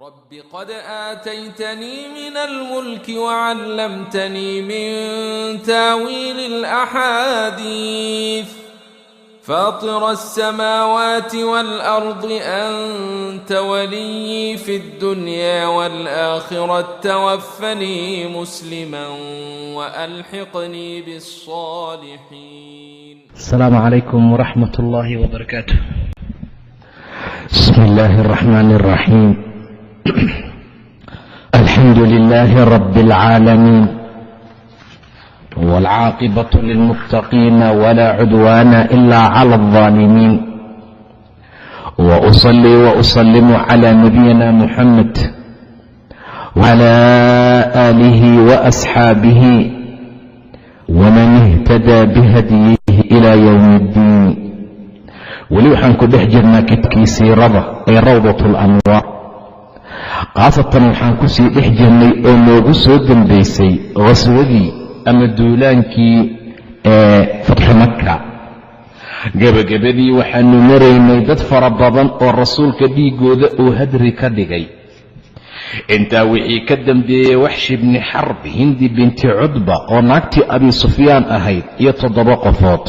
رب قد آتيتني من الملك وعلمتني من تاويل الأحاديث فاطر السماوات والأرض أنت وليي في الدنيا والآخرة توفني مسلما وألحقني بالصالحين. السلام عليكم ورحمة الله وبركاته. بسم الله الرحمن الرحيم. الحمد لله رب العالمين، والعاقبة للمتقين، ولا عدوان إلا على الظالمين، وأصلي وأسلم على نبينا محمد وعلى آله وأصحابه ومن اهتدى بهديه إلى يوم الدين. Weli waxaan ku dhex jirnaa kitaabkii siirada ee Rawdat Alanwaar. Khaasatan waxaan kusii dhex jirnay oo noogu soo dambaysay khaswadii ama duulaankii ee Fatxu Maka. Gebagabadii waxaanu maraynay dad fara badan oo Rasuulka dhiiggooda uu hadri ka dhigay. Intaa wixii ka dambeeyey, Waxshi bni Xarb, Hindi binti Cudba oo naagtii Abi Sufyaan ahayd iyo 7 qofood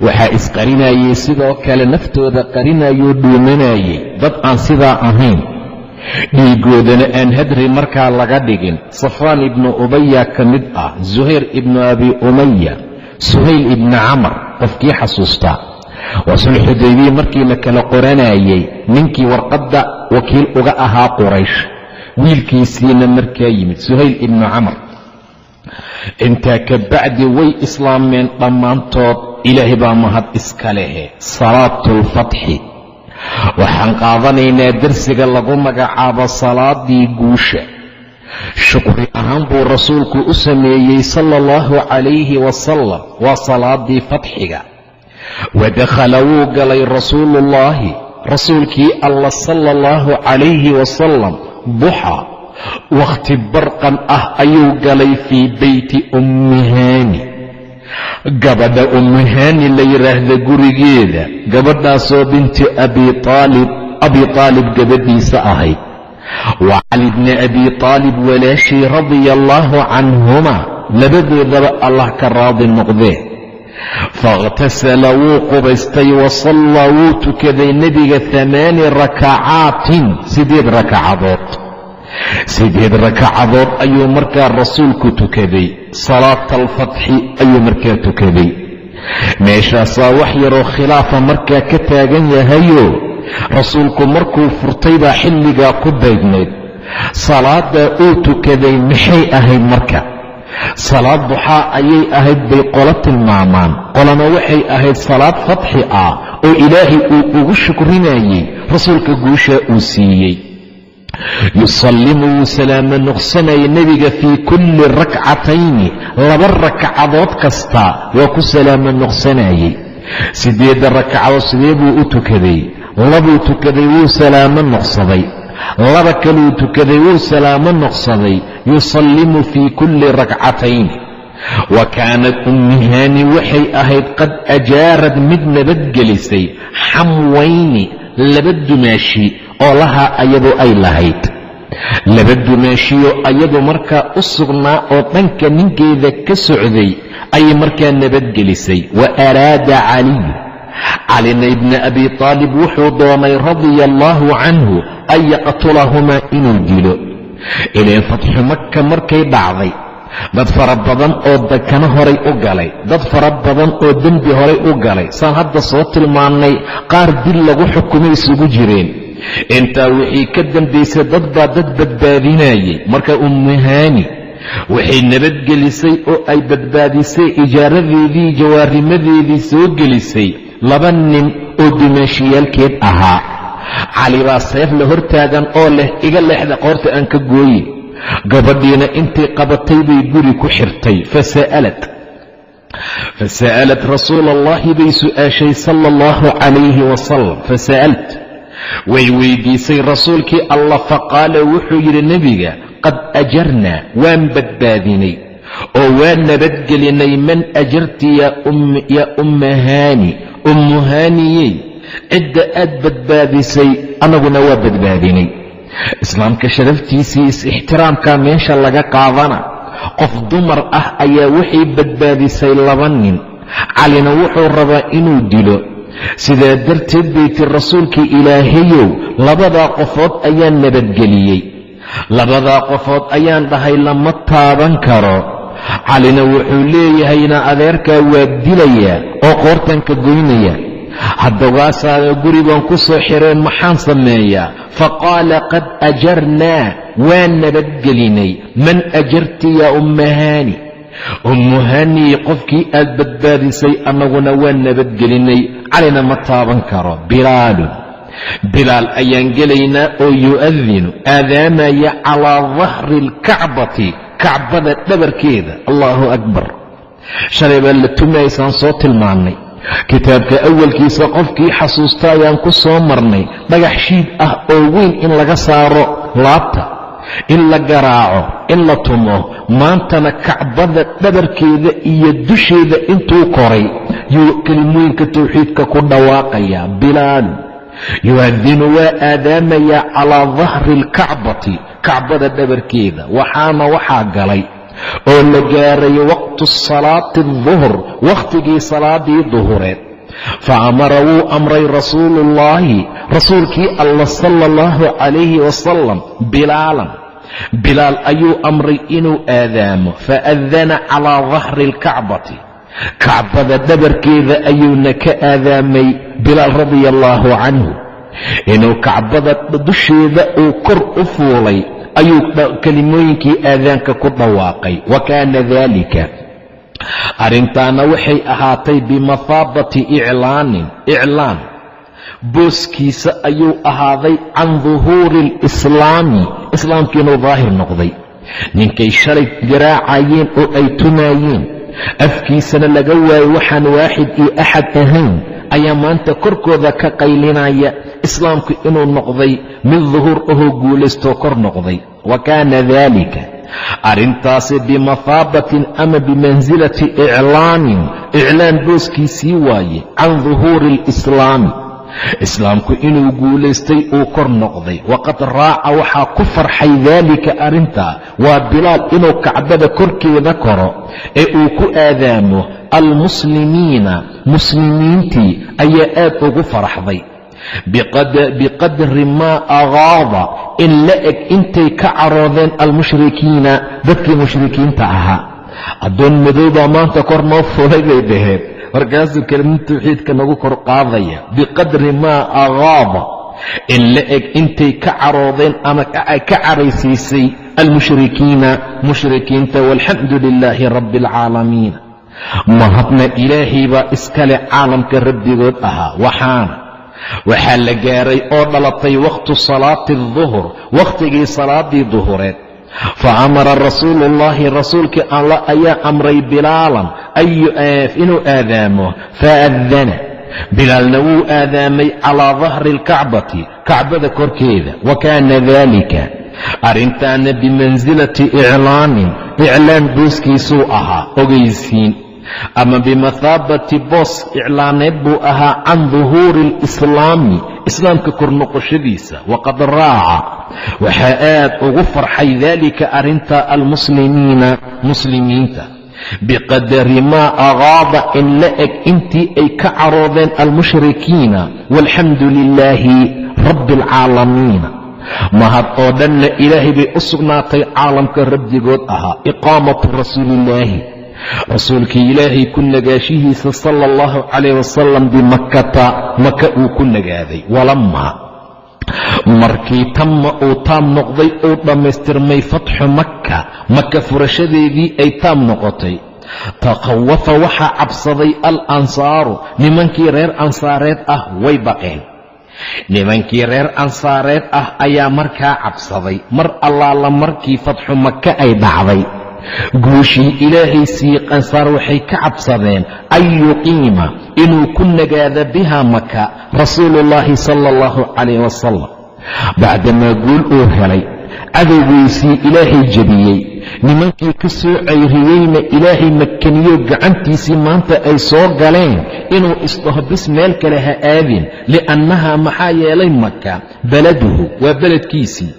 waxaa isqarinayey. Sidoo kale naftooda qarinayoo dhuumanayey dad aan sidaa ahayn, dhiigoodana aan hadri markaa laga dhigin. Safaan ibnu Ubaya ka mid ah, Zuhayr ibnu Abi Umaya, Suhayl ibni Camar. Qofkii xasuustaa waa sulxudaybiye markii la kala qoranayey, ninkii warqadda wakiil uga ahaa Quraysh, wiilkiisiina markaa yimid, Suhayl ibnu Camar. Intaa ka bacdi way islaameen dhammaantood. Ilaahay baa mahad iska lehe. Salaatulfatxi waxaan qaadanaynaa, darsiga lagu magacaabo salaadii guusha. Shukri ahaan buu Rasuulku u sameeyey, sala allahu calayhi wasalam. Waa salaadii fatxiga. Wadakhala, wuu galay, Rasuuluullaahi, Rasuulkii Alla, sala allahu calayhi wasalam, duxa, wakhti barqan ah ayuu galay, fii beyti Ummi Haani, gabadha Ummi Haani la yidhaahda gurigeeda, gabadhaasoo binti Abi Aalib, Abi Aalib gabadhiisa ahayd, wa Cali bni Abi Aalib walaashii, radia allaahu canhuma, labadoodaba Allah ka raadi noqdee. Faاkhtasala, wuu qubaystay, wa sallaa, wuu tukaday nebiga, hamaani rakacaatin, 8 rakacadood. 8 rakacadood ayuu markaa Rasuulku tukaday. Salaata alfatxi ayuu markaa tukaday. Meeshaasaa wax yaroo khilaafa markaa ka taagan yahayo. Rasuulku markuu furtay baa xilligaa ku beegnayd. Salaaddaa uu tukaday maxay ahayd? Marka salaad duxaa ayay ahayd bay qolo tilmaamaan, qolana waxay ahayd salaad fatxi ah oo Ilaahay uu ugu shukrinayey Rasuulka guushaa uu siiyey. Yusallimu, wuu salaamo noqsanayay nebiga, fii kulli rakcatayni, laba rakcadood kasta waa ku salaamo noqsanayey. 8-da ragcadood sidee buu u tukaday? Labuu tukaday, wuu salaamo noqsaday. Laba kaluu tukaday, wuu salaamo noqsaday. Yusallimu fii kulli rakcatayni. Wa kaanat Ummihaani, waxay ahayd, qad ajaarad, mid nabadgelisay, xamwayni, laba dumaashi oo lahaa, ayadu ay lahayd, laba dumaashiyo ayadu markaa u sugnaa oo dhanka ninkeeda ka socday ayay markaa nabadgelisay. Wa araada Caliyu, Calina ibna Abi Taalib wuxuu doonay, radia allaahu canhu, an yaqtulahumaa, inuu dilo. Ileen Fatxu Maka markay dhacday, dad fara badan oo dakano horay u galay, dad fara badan oo dembi horay u galay, saan hadda soo tilmaannay, qaar dil lagu xukumay isugu jireen. Intaa wixii ka dambaysay dad baa dad badbaadinayay. Marka Ummuhaani waxay nabadgelisay oo ay badbaadisay, ijaaradeedii, jawaarimadeedii soo gelisay laba nin oo dumaashiyaalkeed ahaa. Cali baa seef la hortaagan oo leh, "Iga leexda, qoorta aan ka gooye." Gabadhiina intay qabatay bay guri ku xirtay. Fasa'alat Rasuula Allahi, bay su'aashay, sala allahu calayhi wasalam. Fasa'alt, way weydiisay Rasuulkii Allah. Faqaala, wuxuu yidhi nebiga, "Qad ajarnaa, waan badbaadinay oo waan nabadgelinay, man ajarti yaa Ummahaani, Ummuhaaniyey, cidda aad badbaadisay annaguna waa badbaadinay." Islaamka sharaftiisii is-ixtiraamka meesha laga qaadana. Qof dumar ah ayaa waxay badbaadisay laba nin, Calina wuxuu rabaa inuu dilo. Sidaa darteed bay tir, "Rasuulkii Ilaahayow, labadaa qofood ayaan nabadgeliyey, labadaa qofood ayaan dhahay lama taaban karo. Calina wuxuu leeyahayna adeerkaa waa dilayaa oo qoortanka goynaya. Haddawaasaana gurigan ku soo xireen, maxaan sameeyaa?" Faqaala, "Qad ajarnaa," waan nabadgelinay, "man ajarti yaa Ummahaani." Ummuhani, qofkii aad badbaadisay annaguna waan nabadgelinay, Calina ma taaban karo. Bilaalun, Bilaal ayaan gelaynaa oo yu'adinu, aadaamaya, calaa dahri alkacbati, Kacbada dhabarkeeda. Allahu akbar! Shalay baa la tumaysaan soo tilmaannay. Kitaabka awalkiisa qofkii xasuusta ayaan ku soo marnay dhagax shiid ah oo weyn in laga saaro laabta, in la garaaco, in la tumo. Maantana Kacbada dhabarkeeda iyo dusheeda intuu koray yuu kelimooyinka tawxiidka ku dhawaaqayaa. Bilaalu yu'adinu, waa aadaamayaa, calaa dahri alkacbati, Kacbada dhabarkeeda. Waxaana waxaa galay oo la gaaray waqtu salaati aduhr, wakhtigii salaadii duhureed. Fa amara, wuu amray, rasuuluullaahi, rasuulkii Alla, sala allahu calayhi wasalam, Bilaalan, Bilaal ayuu amray inuu aadaamo. Faadana calaa dahri alkacbati, Kacbada dhabarkeeda ayuuna ka aadaamay Bilaal radia allaahu canhu. Inuu Kacbada dusheeda uu kor u fuulay ayuu kelimooyinkii aadaanka ku dhawaaqay. Wa kaana daalika, arrintaana waxay ahaatay, bimathaabati iclaanin, iclaan booskiisa ayuu ahaaday, can duhuuri alislaami, islaamkii inuu daahir noqday. Ninkay shalay garaacayeen oo ay tumaayeen, afkiisana laga waayo waxaan waaxid iyo axad ahayn, ayaa maanta korkooda ka qaylinaya islaamku inuu noqday mid duhuur ahoo guulaystoo kor noqday. Wa kaana daalika, arrintaasi, bimathaabatin ama bimansilati iclaanin, iclaan booskiisii waaye, can duhuuri alislaami, islaamku inuu guulaystay, uu kor noqday. Waqad raaca, waxaa ku farxay, daalika, arrintaa, waa Bilaal inuu Kacbada korkeeda koro ee uu ku aadaamo, almuslimiina, muslimiintii ayaa aad ugu faraxday, biqadri maa agaada, in la eg intay ka caroodeen, almushrikiina, dadkii mushrikiinta ahaa. Addoon madoobaa maanta kor noo fulay, bay dhaheen. Markaasuu kelimad tawxiidka nagu kor qaadaya. Biqadri maa agaada, in la eg intay ka caroodeen ama ka caraysiisay, almushrikiina, mushrikiinta. Walxamdu lilaahi rabbi alcaalamiin, mahadna Ilaahay baa iskale caalamka rabbigood ahaa. Waxaana waxaa la gaaray oo dhalatay waqtu salaati aduhur, wakhtigii salaadii duhureed. Fa amara rasuuluullaahi, rasuulkii Alla ayaa amray, Bilaalan inuu aadaamo. Faadana, Bilaalna wuu aadaamay, calaa dahri alkacbati, Kacbada korkeeda. Wa kaana daalika, arrintaana, bimansilati iclaanin, iclaan booskiisuu ahaa, ogeysiin ama bimathaabati boos iclaaneed buu ahaa, can duhuuri alislaami, islaamka kor noqoshadiisa. Waqad raaca, waxaa aad ugu farxay, daalika, arrintaa, almuslimiina, muslimiinta, biqadari maa agaada, in la eg intii ay ka caroodeen, almushrikiina. Walxamdu lilaahi rabbi alcaalamiina, mahad oo dhanna Ilaahay bay u sugnaatay caalamka rabbigood ahaa. Iqaamatu rasuuliillaahi, rasuulkii Ilaahay ku nagaashihiisa, sala allahu calayh wasalam, bimakkata, Maka uu ku nagaaday. Walamaa, markii, tamma, uu taam noqday, uu dhammaystirmay, fatxu Makka, Maka furashadeedii ay taam noqotay, takhawafa, waxaa cabsaday, al ansaaru, nimankii reer Ansaareed ah way baqeen. Nimankii reer Ansaareed ah ayaa markaa cabsaday. Mar allaala markii fatxu Maka ay dhacday, guushii Ilaahay siiyey, Ansaar waxay ka cabsadeen an yuqiima, inuu ku nagaado, biha, Maka, rasuuluullaahi sala allahu calayh wasalam, bacdamaa guul uu helay, cadowgiisii Ilaahay jebiyey, nimankii ka soo cayriyeyna Ilaahay makaniyo gacantiisii maanta ay soo galeen, inuu isdhaho bis meel kale ha aadin, li'annahaa, maxaa yeelay, Maka, beladuhu, waa beledkiisii.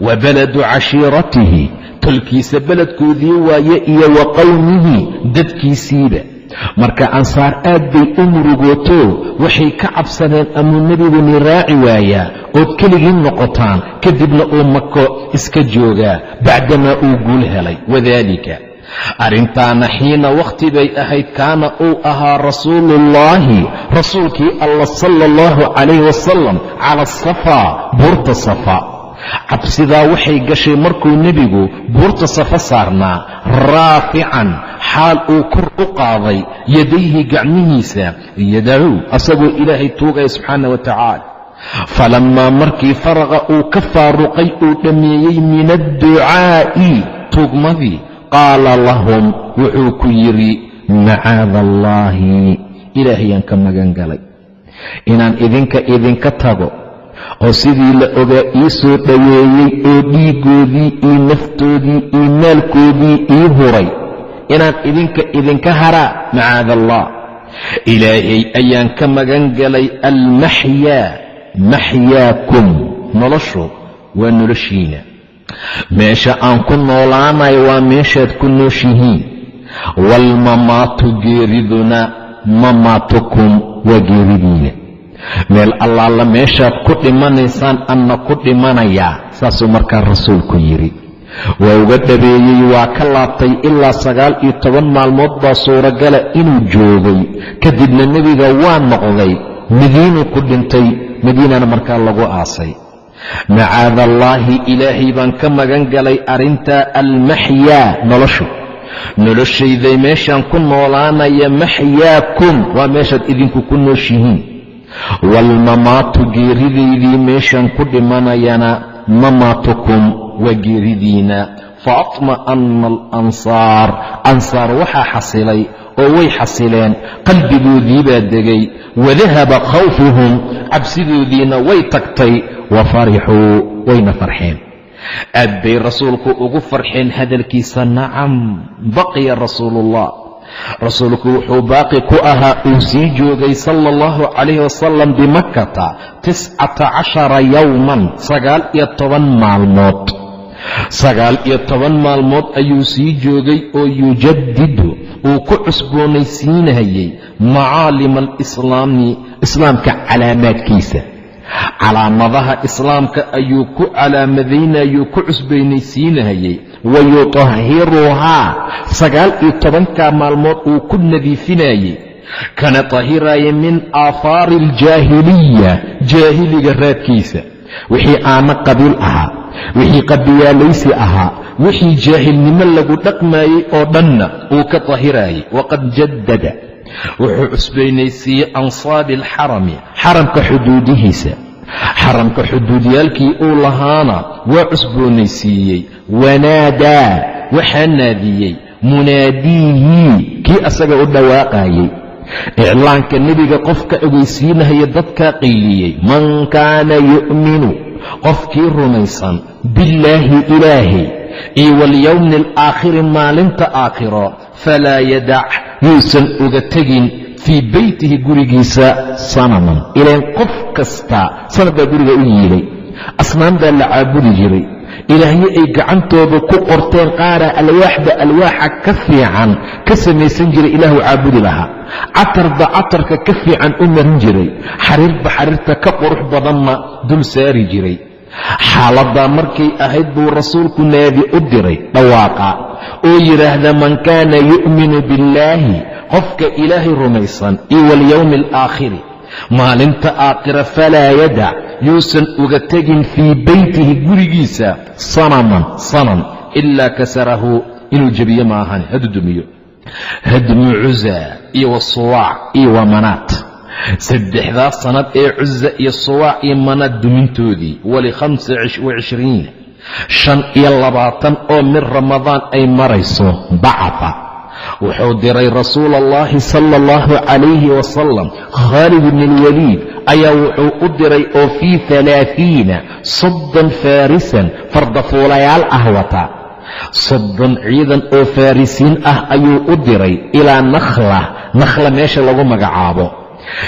Wa baladu cashiiratihi, tolkiisa beledkoodii waaye, iyo wa qowmihi, dadkiisiiba. Marka Ansaar aad bay u murugooto, waxay ka cabsadeen amuu nebigu ni raaci waayaa ood keligii noqotaan, kadibna uu Mako iska joogaa bacdamaa uu guul helay. Wadaalika arrintaana xiina wakhti bay ahayd kaana uu ahaa rasuuluullaahi, rasuulkii Alla, sala allahu calayhi wasalam, cala asafaa, buurta Safa. Cabsidaa waxay gashay markuu nebigu buurta Safa saarnaa, raafican, xaal uu kor u qaaday, yadayhi, gacmihiisa, yadacuu, asagoo Ilaahay tuugaya subxaana wa tacaala. Falammaa, markii, faraqa, uu ka faaruqay, uu dhammeeyey, min adducaa'i, tuugmadii, qaala lahum, wuxuu ku yidhi: "Macaada allaahi, Ilaahayaan ka magan galay inaan idinka idinka tago oo sidii la ogaa ii soo dhoweeyey oo dhiiggoodii iyo naftoodii iyo maalkoodii ii huray inaan idinka idinka haraa. Macaada allah, Ilaahay ayaan ka magan galay. Almaxyaa maxyaakum, noloshu waa noloshiina. Meesha aan ku noolaanayo waa meeshaad ku nooshihiin. Waalmamaatu, geeriduna, mamaatukum, waa geeridiina. Meel allaala meeshaad ku dhimanaysaan anna ku dhimanayaa." Saasuu markaa rasuulku yidhi. Waa uga dhabeeyey, waa ka laabtay. Ilaa 19 maalmood baa suuragala inuu joogay. Kadibna nebiga waa noqday, Madiinuu ku dhintay, Madiinana markaa lagu aasay. Macaada allaahi, Ilaahay baan ka magan galay arrintaa. Almaxyaa, noloshu, noloshayday meeshaan ku noolaanaya, maxyaakum, waa meeshaad idinku ku nooshihiin. Waalmamaatu, geeridaydii meeshaan ku dhimanayana, mamaatukum, waa geeridiina. Fa atma'anna alansaar, ansaar waxaa xasilay oo way xasileen, qalbigoodiibaa degay. Wadahaba khawfuhum, cabsidoodiina way tagtay. Wa farixuu, wayna farxeen, aad bay rasuulku ugu farxeen hadalkiisa. Nacam, baqiya rasuuluullah, rasuulku wuxuu baaqi ku ahaa, uu sii joogay, sala allahu calayhi wasalam, bimakkata 19 yowman, 19 maalmood. 19 maalmood ayuu sii joogay oo yujadidu, uu ku cusboonaysiinayay, macaalima alislaami, islaamka calaamaadkiisa. Calaamadaha islaamka ayuu ku calaamadaynayuu, ku cusboonaysiinayay. Wayutahiruhaa, 19-ka maalmood uu ku nadiifinayey kana tahiraya, min aahaari aljaahiliya, jaahiliga raadkiisa, wixii aana qabiil ahaa, wixii qabiyaalaysi ahaa, wixii jaahilnimo lagu dhaqmayey oo dhanna uu ka tahirayay. Waqad jaddada, wuxuu cusbaynaysiiyey, ansaabi alxarami, xaramka xuduudihiisa. Xaramka xuduudyaalkii uu lahaana waa cusboonaysiiyey. Wanaadaa, waxaa naadiyey, munaadiihii, kii asaga u dhawaaqayey, iclaanka nebiga qofka ogeysiinahaya, dadkaa qayliyey: "Man kaana yu'minu, qofkii rumaysan, billaahi, Ilaahay, iyo walyowmi alaakhiri, maalinta aakhiro, falaa yadac, yuusan uga tegin, fii beytihi, gurigiisa, sanaman." Ilaan qof kasta sanad baa guriga u yiilay, asnaam baa la caabudi jiray, ilaahyo ay gacantooda ku qorteen, qaara alwaaxba alwaaxa ka fiican ka samaysan jiray, Ilaahu caabudi lahaa, catarba catarka ka fiican u marin jiray, xariirba xariirta ka qurux badanna dul saari jiray. Xaaladdaa markay ahayd buu rasuulku naadi u diray dhawaaqa oo yidhaahda: "Man kaana yu'minu billaahi, qofka Ilaahay rumaysan, iyo walyowmi alaakhiri, maalinta aakhira, falaa yadac, yuusan uga tegin, fii beytihi, gurigiisa, sanaman, sanam, ilaa kasarahu, inuu jebiyo maahane, hadduu dumiyo." Hadmu Cuza iyo wasuwaac iyo wa Manaat, saddexdaas sannad ee Cuza iyo Suwaac iyo Manaat dumintoodii. Walikhamsa wacishriina, 25 oo min Ramadaan ay marayso, bacata, wuxuu diray, rasuula allahi sala allahu calayhi wasalam, Khaalid ibn alwaliid ayaa wuxuu u diray oo fii 30, 30, faarisan, fardafuulayaal ah wata. 30 ciidan oo farisiin ah ayuu u diray ilaa Nakhla, Nakhla meesha lagu magacaabo.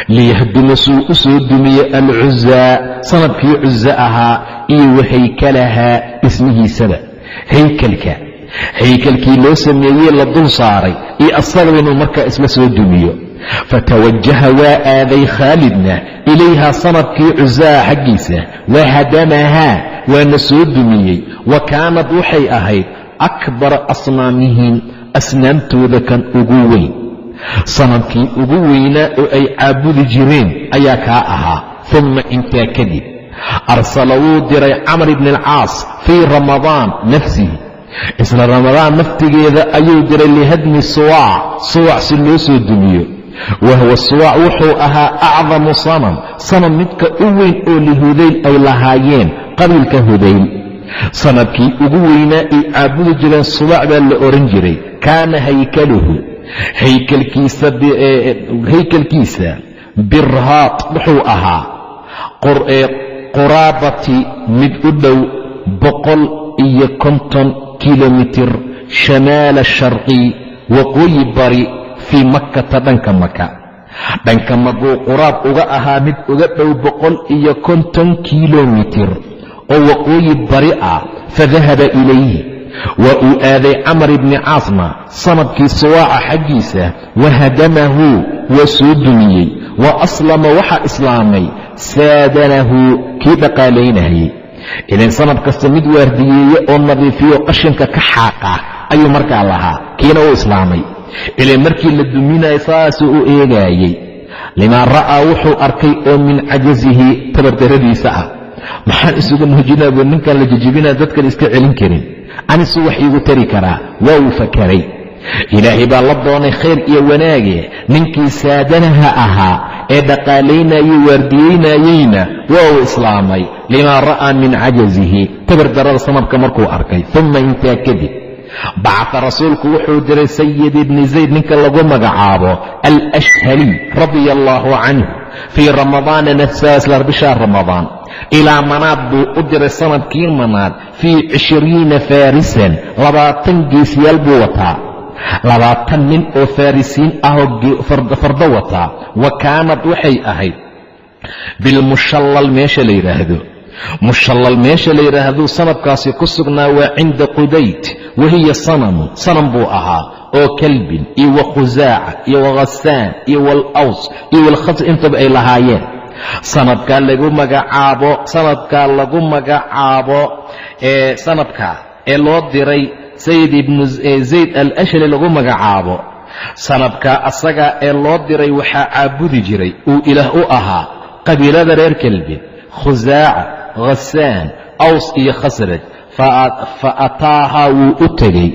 Liyahduma, suu u soo dumiye, alcuzaa, sanamkii Cuzo ahaa, iyo wahaykalahaa, dhismihiisaba, haykalka, haykalkii loo sameeyey la dul saaray iyo asaga inuu markaa isla soo dumiyo. Fatawajaha, waa aaday Khaalidna, ilayhaa, sanamkii Cuzaha xaggiisa, wahadamahaa, waana soo dumiyey. Wa kaanad, waxay ahayd, akbara asnaamihim, asnaamtooda kan ugu weyn. Sanamkii ugu weynaa oo ay caabudi jireen ayaa kaa ahaa. Uma intaa kadib arsala, wuu diray, Camr ibni Alcaas fii Ramadaan nafsihi, isla Ramadaan naftigeeda ayuu diray, lihadmi Suwaac, Suwac si loo soo dumiyo. Wahuwa Suwaac wuxuu ahaa acdamu sanam, sanam midka u weyn oo lihudayl ay lahaayeen, qabiilka Hudayl. Sanamkii ugu weynaa ay caabudi jireen Suwaac baa la ohan jiray. Kaana haykaluhu, haykalkiisa, birhaat, wuxuu ahaa quraabati, mid u dhow 150 kilomitir, shamaala sharqi, waqooyi bari, fii Makkata, dhanka Maka. Dhanka Makuu quraab uga ahaa mid uga dhow 150 kilomitir oo waqooyi bari ah. Fadahaba ilayhi, waa uu aaday Camar ibni Caasna sanamkii Suwaaca xaggiisa. Wahadamahu, waa soo dumiyey. Wa aslama, waxaa islaamay, saadanahu, kii dhaqaalaynayay. Ilan sanam kasta mid waardiyeeye oo nadiifiyo, qashinka ka xaaqa ayuu markaa lahaa. Kiina uu islaamay, ilan markii la duminayo saasuu u eegaayey. Limaa ra'aa, wuxuu arkay oo min cajazihi, tabardaradiisa ah. Maxaan isugu muujinaa buu ninkan la jejibinaa, dadkan iska celin karin, anisu wax iigu tari karaa? Waa uu fakaray. Ilaahay baa la doonay khayr iyo wanaage. Ninkii saadanaha ahaa ee dhaqaalaynayey, waardiyeynayeyna waa uu islaamay, limaa ra'aa min cajazihi, tabardarada sanamka markuu arkay. Uma intaa kadib bacata, rasuulku wuxuu diray, Sayid ibni Zayd ninka lagu magacaabo Alashhaliy radia allaahu canhu, fii Ramadaana nafsaasla, bishaa Ramadaan, ilaa Manaad buu u diray, sanamkii Manaad, fii 20 faarisan, 20 geesiyaal buu wataa, 20 nin oo farisiin ah oo fardo wataa. Wa kaanad, waxay ahayd, bilmushallal, meesha la yidhaahdo Mushallal, meesha la yidhaahduu sanamkaasi ku sugnaa, waa cinda Qudayd. Wahiya sanamu, sanam buu ahaa oo Kalbin iyo wa Khusaaca iyo wakhasaan iyo walaws iyo walkhasr intaba ay lahaayeen. Sanamkaa lagu magacaabo, sanamkaa lagu magacaabo ee sanamka ee loo diray Sayid ibnu Zayd Al ashhali lagu magacaabo, sanamkaa asagaa ee loo diray waxaa caabudi jiray, uu ilaah u ahaa, qabiilada reer Kelbin, Khusaaca, Khasaan, Aws iyo Khasraj. Fa ataahaa, wuu u tegey,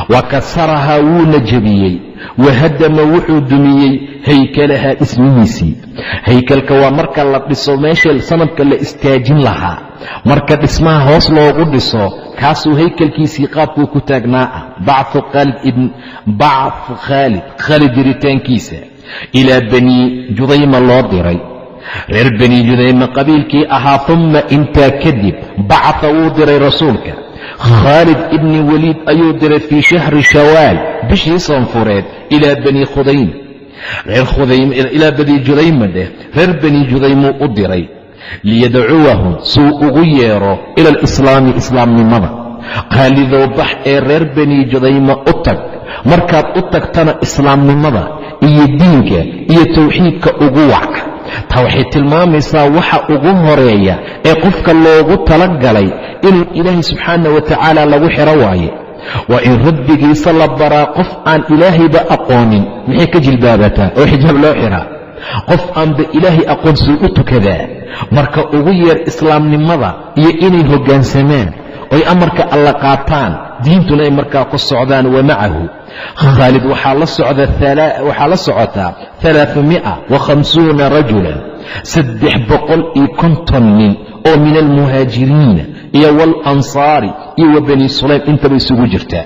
wa kasarahaa, wuuna jebiyey, wahadama, wuxuu dumiyey, haykalahaa, dhismihiisii. Haykalka waa marka la dhiso meesha sanamka la istaajin lahaa, marka dhismaha hoos loogu dhiso, kaasuu haykalkiisii qaabkuu ku taagnaa ah. Bacthu Khaalid, Khaalid diritaankiisa, ilaa Bani Judayma loo diray, reer Bani Judayma qabiilkii ahaa. Uma intaa kadib bacatha, wuu diray rasuulka, Khaalid ibni Waliid ayuu diray, fii shahri Shawaal, bishii Soonfureed, ilaa Bani Khudaym, reer Khudaym, ilaa Bani Judayma dheh, reer Bani Judaymuu u diray, liyadcuwahum, suu ugu yeero, ila alislaami, islaamnimada. Khaalidow, bax ee reer Bani Judayma u tag. Markaad u tagtana islaamnimada iyo diinka iyo tawxiidka ugu wac. Taa waxay tilmaamaysaa waxa ugu horeeya ee qofka loogu talagalay inuu Ilaahay subxaana wa tacaala lagu xiro waaye. Waa in rabbigiisa la baraa. Qof aan Ilaahayba aqoonin maxay ka jilbaabataa oo xijaab loo xiraa? Qof aanba Ilaahay aqoonsuu u tukadaa? Marka ugu yeer islaamnimada iyo inay hoggaansamaan oy amarka Alla qaataan, diintuna ay markaa ku socdaan. Wa macahu Khaalid, waxaa la socotaa 350 rajulan, 350 nin oo min almuhaajiriina iyo waalansaari iyo wa Bani Sulaym intaba isugu jirtaa.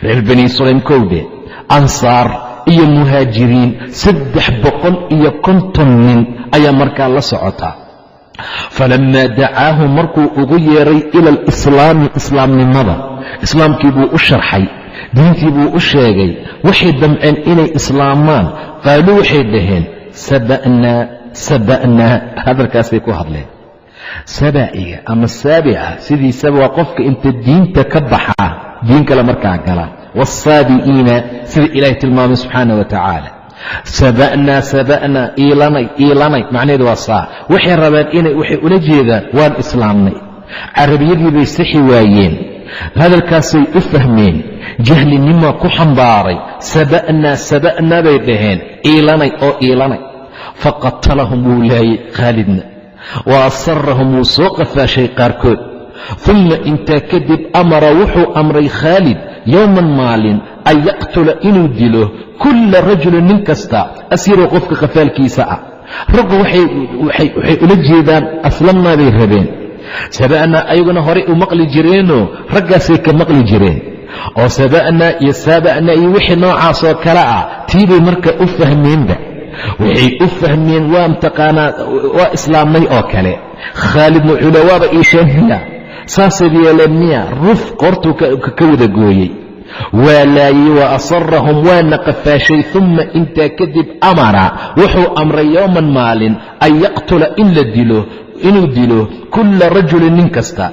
Reer Bani Sulaym kowde, ansaar iyo muhaajiriin, 350 nin ayaa markaa la socotaa. Falamaa dacaahu, markuu ugu yeeray, ila alislaami, islaamnimada, islaamkii buu u sharxay, diintii buu u sheegay, waxay damceen inay islaamaan. Qaaluu, waxay dhaheen, Saba'naa, saba'naa, hadalkaasay ku hadleen. Sabaa'iga ama saabica sidiisaba waa qofka inta diinta ka baxaa diin kale markaa gala. Waasaabi'iina, sida Ilaahay tilmaamay subxaana wa tacaala. Saba'naa, saba'naa, iilanay, iilanay, macnaheedu waa saa. Waxay rabeen inay, waxay ula jeedaan waan islaamnay. Carabiyadii bay sixi waayeen, hadalkaasay u fahmeen, jahlinimaa ku xambaaray. Saba'naa, saba'naa bay dhaheen, iilanay oo iilanay. Faqatalahum, wuu laayey Khaalidna, wa asarahum, wuu soo qafaashay qaarkood. Uma intaa kadib amara, wuxuu amray Khaalid yowman maalin an yaqtula, inuu dilo, kulla rajulin, nin kasta, asiiru, qofka qafaalkiisa ah. Raggu waxay ula jeedaan aslamnaa bay rabeen. Saba'naa ayaguna horay u maqli jireenoo raggaasay ka maqli jireen, oo saba'naa iyo saaba'naa iyo wixii noocaasoo kale ah tiibay marka u fahmeenba. Waxay u fahmeen waa mtaqaanaa waa islaamnay oo kale. Khaalidna wuxuu le waaba iisheen miya, saasay yeeleen miya? Ruf qoortuu ka wada gooyey, waa laayey. Wa asarahum, waana qafaashay. Uma intaa kadib amara, wuxuu amray yowman maalin an yaqtula, in la dilo, inuu dilo, kulla rajulin, nin kasta,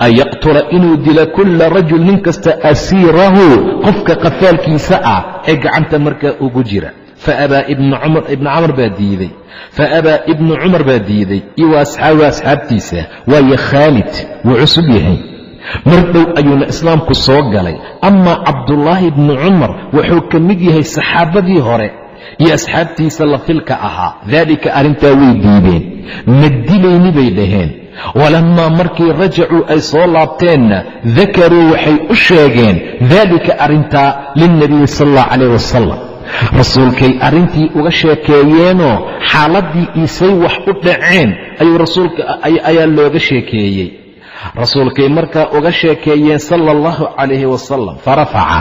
an yaqtula, inuu dilo, kulla rajul, nin kasta, asiirahu, qofka qafaalkiisa ah ee gacanta markaa ugu jira. Faabaa ibnu cumar, ibnu camar baa diiday. Faabaa ibnu Cumar baa diiday iyo wa asxaabu, asxaabtiisa, waayo Khaalid wuu cusub yahay, mar dhow ayuuna islaamku soo galay. Amaa Cabdullaahi ibnu Cumar wuxuu ka mid yahay saxaabadii hore iyo asxaabtiisa la filka ahaa. Daalika, arrintaa way diideen, ma dilayni bay dhaheen. Walammaa markii rajacuu, ay soo laabteenna, dakaruu, waxay u sheegeen, daalika, arrintaa, lilnabiyi sal allahu calayh wasalam, rasuulkay arrintii uga sheekeeyeenoo xaaladdii isay wax u dhaceen ayuu rasuulka ayaa looga sheekeeyey. Rasuulkay markaa uga sheekeeyeen sala allahu calayhi wasalam. Farafaca,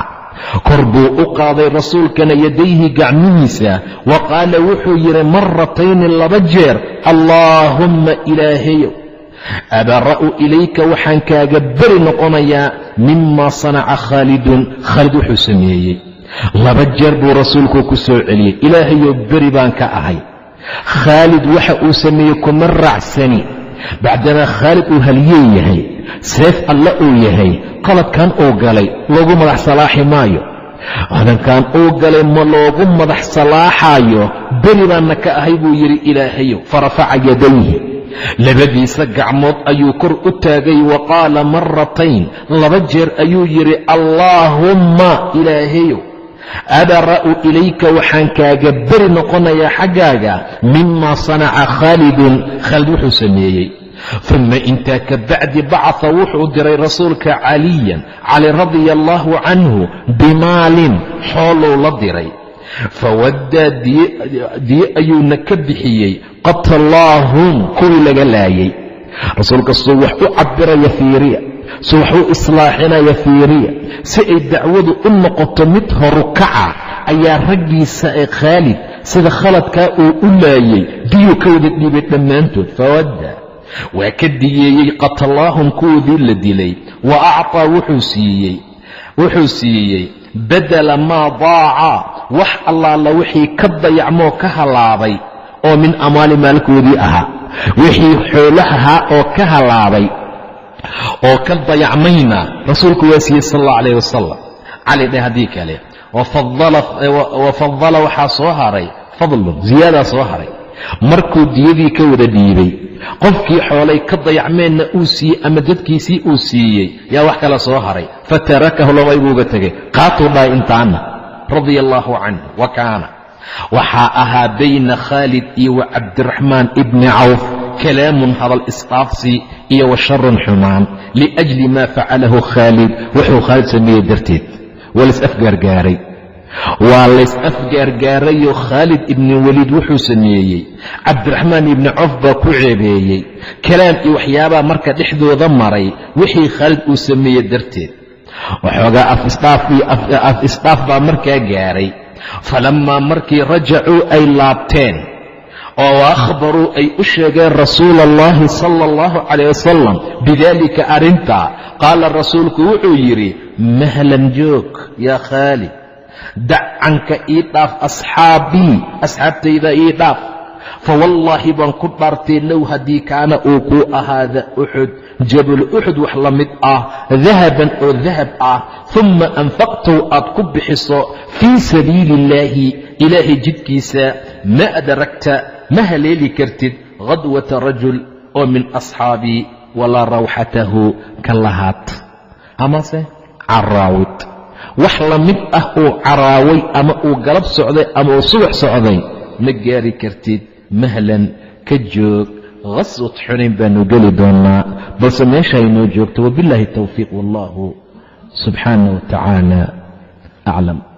kor buu u qaaday rasuulkana, yadayhi, gacmihiisa, wa qaala, wuxuu yidhi, maratayni, laba jeer: "Allaahumma, Ilaahayow, abara'u ilayka, waxaan kaaga beri noqonayaa, mimaa sanaca Khaalidun, Khaalid wuxuu sameeyey." Laba jeer buu rasuulku ku soo celiyey: "Ilaahayow, beri baan ka ahay Khaalid waxa uu sameeyey, kuma raacsani." Bacdamaa Khaalid uu halyey yahay, seef alle uu yahay, qaladkan uu galay loogu madax salaaxi maayo. Qaladkan uu galay ma loogu madax salaaxaayo. "Beri baanna ka ahay," buu yidhi Ilaahayow. Farafaca yadayhi, labadiisa gacmood ayuu kor u taagay, wa qaala maratayn, laba jeer ayuu yidhi: "Allaahumma, Ilaahayow, abara'u ilayka, waxaan kaaga beri noqonayaa xaggaaga, mimaa sanaca Khaalidun, Khaalid wuxuu sameeyey." Uma intaa ka bacdi bacaa, wuxuu diray rasuulka Caliyan, Cali radia allaahu canhu, bimaalin, xooluu la diray. Fawaddaa, diye ayuuna ka bixiyey, qatlaahum, kuwii laga laayay. Rasuulka suu wax u cabiraya fiiriya, suu wax u islaaxinaya fiiriya, si ay dacwadu u noqoto mid horukaca. Ayaa raggiisa ee Khaalid sida khaladkaa uu u laayay diyuu ka wada dhiibay dhammaantood. Fawadda, waa ka diyeeyey, qatlaahum, kuwoodii la dilay. Wa acطaa, wuxuu siiyey badala maa daaca, wax allaala wixii ka dayacmoo ka halaabay oo min amwaali, maalkoodii ahaa. Wixii xoolahahaa oo ka halaabay oo ka dayacmayna rasuulku waa siiyey sal allahu calayh wasalam. Cali dheh haddii kale. Wa fadala, waxaa soo haray fadlun, ziyaadaa soo haray. Markuu diyadii ka wada dhiibay, qofkii xoolay ka dayacmeenna uu siiyey ama dadkiisii uu siiyey, yaa wax kale soo haray. Fatarakahu lahum, ayguu uga tegay, qaatuu dhahay intaana, radia allaahu canhu. Wa kaana, waxaa ahaa, bayna Khaalid iyo wa Cabdiraxmaan ibni Cawf kalaamun, hadal isqaafsi, iyo wa sharun, xumaan, liajli maa facalahu Khaalid, wuxuu Khaalid sameeyey darteed. Waa lays afgaargaaray, waa lays afgaargaarayoo Khaalid ibni Waliid wuxuu sameeyey Cabdiraxmaan ibni Cawf baa ku ceebeeyey. Kalaam iyo waxyaabaa marka dhexdooda maray wixii Khaalid uu sameeyey darteed. Waxoogaa af isdhaaf iyo af isdhaaf baa markaa gaaray. Falammaa markii rajacuu, ay laabteen, oo akhbaruu, ay u sheegeen rasuula allahi sala allahu calayh wasalam bidaalika, arrintaa, qaala, rasuulku wuxuu yidhi: "Mahlan, joog, yaa Khaalid." Dac canka ii dhaaf asxaabii, asxaabtayda ii dhaaf. Fawallaahi baan ku dhaartay, low haddii kaana uu kuu ahaada Uxud, jabalu Uxud wax la mid ah, dahaban oo dahab ah, humma anfaqtahu aad ku bixiso fii sabiili illaahi, ilaahay jidkiisa, ma adragta, ma haleeli kartid khadwata rajul oo min asxaabii walaa rawxatahu ka lahaad amase caraawid. Wax la mid ah uu caraaway ama uu galab socday ama uu subax socday ma gaari kartid. Mahlan, ka joog. Khaswat Xunayn baanu geli doonaa, balse meesha aynoo joogto. Wabillaahi towfiiq, wallahu subxaana wa tacaala aclam.